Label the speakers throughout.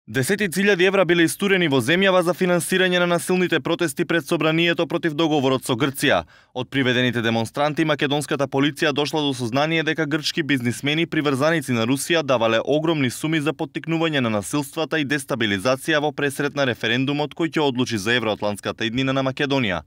Speaker 1: 10.000 евра биле истурени во земјава за финансирање на насилните протести пред собранието против договорот со Грција. Од приведените демонстранти, македонската полиција дошла до сознание дека грчки бизнисмени приврзаници на Русија давале огромни суми за поттикнување на насилствата и дестабилизација во пресрет на референдумот кој ќе одлучи за евроатлантската иднина на Македонија.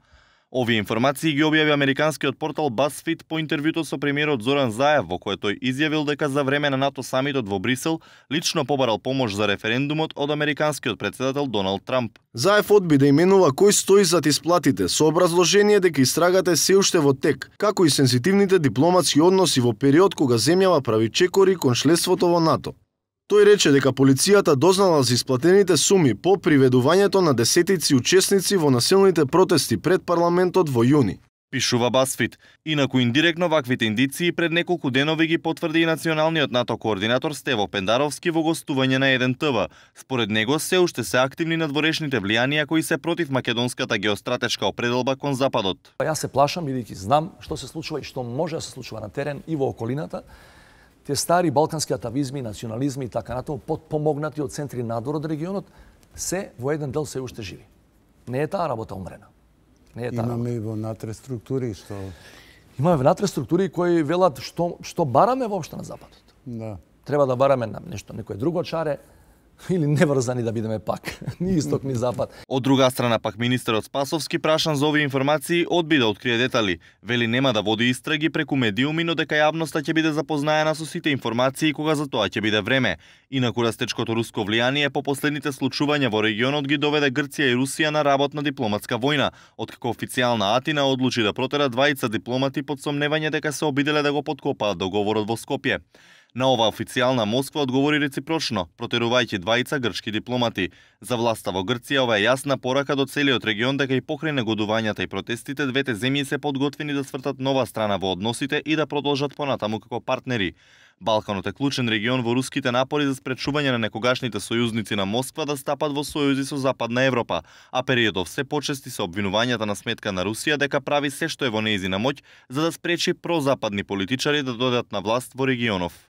Speaker 1: Овие информации ги објави американскиот портал BuzzFeed по интервјуто со премиерот Зоран Заев, во кое тој изјавил дека за време на НАТО самитот во Брисел лично побарал помош за референдумот од американскиот претседател Доналд Трамп.
Speaker 2: Заев одби да именува кој стои зад исплатите, со образложение дека истрагата е се уште во тек, како и сензитивните дипломатски односи во период кога земјава прави чекори кон членството во НАТО. Тој рече дека полицијата дознала за исплатените суми по приведувањето на десетици учесници во насилните протести пред парламентот во јуни.
Speaker 1: Пишува BuzzFeed. Инаку индиректно ваквите индиции пред неколку денови ги потврди и националниот НАТО координатор Стево Пендаровски во гостување на 1TV. Според него се уште се активни надворешните влијанија кои се против македонската геостратешка определба кон западот.
Speaker 3: Јас се плашам бидејќи знам што се случува и што може да се случува на терен и во околината. Те стари балкански атавизми, национализми и така натаму, подпомогнати од центри надвор од регионот, се во еден дел се уште живи. Не е таа работа умрена. Не е таа.
Speaker 4: Имаме и внатре структури што
Speaker 3: Имаме внатре структури кои велат што бараме воопшто на западот.
Speaker 4: да.
Speaker 3: Треба да бараме на нешто некое друго чаре или неврзани да бидеме пак, ни исток ни запад.
Speaker 1: Од друга страна пак министерот Спасовски прашан за овие информации одби да открие детали. Вели нема да води истраги преку медиуми, но дека јавноста ќе биде запознаена со сите информации кога за тоа ќе биде време. Инаку растечкото руско влијание по последните случувања во регионот ги доведе Грција и Русија на работна дипломатска војна, откако официјална Атина одлучи да протера двајца дипломати под сомневање дека се обиделе да го подкопаат договорот во Скопје. На ова официјална Москва одговори реципрочно, протерувајќи двајца грчки дипломати. За власта во Грција ова е јасна порака до целиот регион дека и покрај негодувањата и протестите двете земји се подготвени да свртат нова страна во односите и да продолжат понатаму како партнери. Балканот е клучен регион во руските напори за спречување на некогашните сојузници на Москва да стапат во сојузи со Западна Европа, а периодов се почести се обвинувањата на сметка на Русија дека прави се што е во нејзина моќ за да спречи прозападни политичари да дојдат на власт во регионов.